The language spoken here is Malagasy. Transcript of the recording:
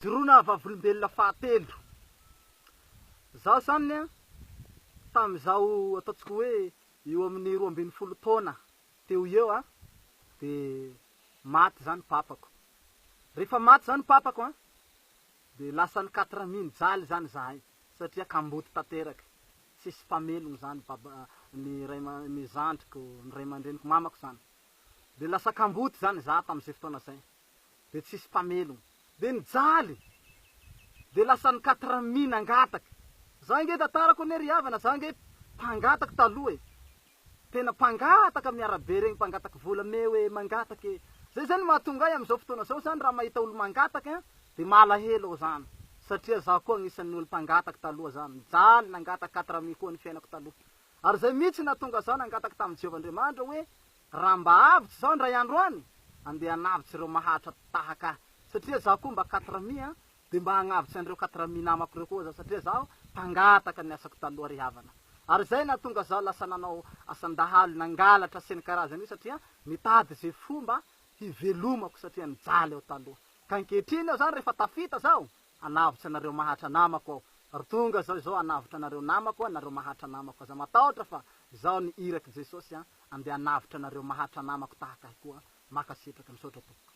Fijoroana vavolombelona fahatelo. Zaho zany an, tamin'izaho ataontsika hoe eo amin'ny 12 taona teo ho eo an, dia maty zany papako. Rehefa maty zany papako an, dia lasa ny quatre mille nijaly zany zahay satria kamboty tanteraka, tsisy mpamelogno zany baba, ny ray ny zandriko, ny ray aman-dreniko, mamako zany. Dia lasa kamboty zany za tamin'izay fotoana zay. dia tsisy mpamelogno dia nijaly dia lasa ny quatre mille nangataka za nge tantarako anie ry havana za nge mpangataka taloha e tena mpangataka amin'ny arabe regny mpangataka vola meo e mangataka e zay zany mahatonga ahy amin'izao fotoana zao zany raha mahita olo mangataka dia malahelo aho zany satria za koa agnisan'ny olo mpangataka taloha zany nijaly nangataka 4000 koa ny fiainako taloha ary zay mihitsy nahatonga za nangataka tamin'i Jehovah Andriamanitra hoe Raha mba avotra izao indray andro any, andeha hanavotra ireo mahatra tahaka ahy, satria zaho koa mba quatre mille an, dia mba hagnavotra an'ireo 4000 namako ireo koa zaho, satria zaho mpangataka ny asako taloha ry havana. Ary izay nahatonga zaho lasa nanao asan-dahalo, nangalatra sy ny karazany io, satria nitady izay fomba hivelomako, satria nijaly aho taloha. Ka ankehitriny aho izany rehefa tafita zaho, Hanavotra anareo mahatra namako aho. Ary tonga zao izao hanavotra anareo namako aho, nareo mahatra namako. Aza matahotra fa izaho ny irak'i Jesosy an, andeha hanavotra anareo mahatra namako tahaka ahy koa. Makasitraka, misaotra tompoko.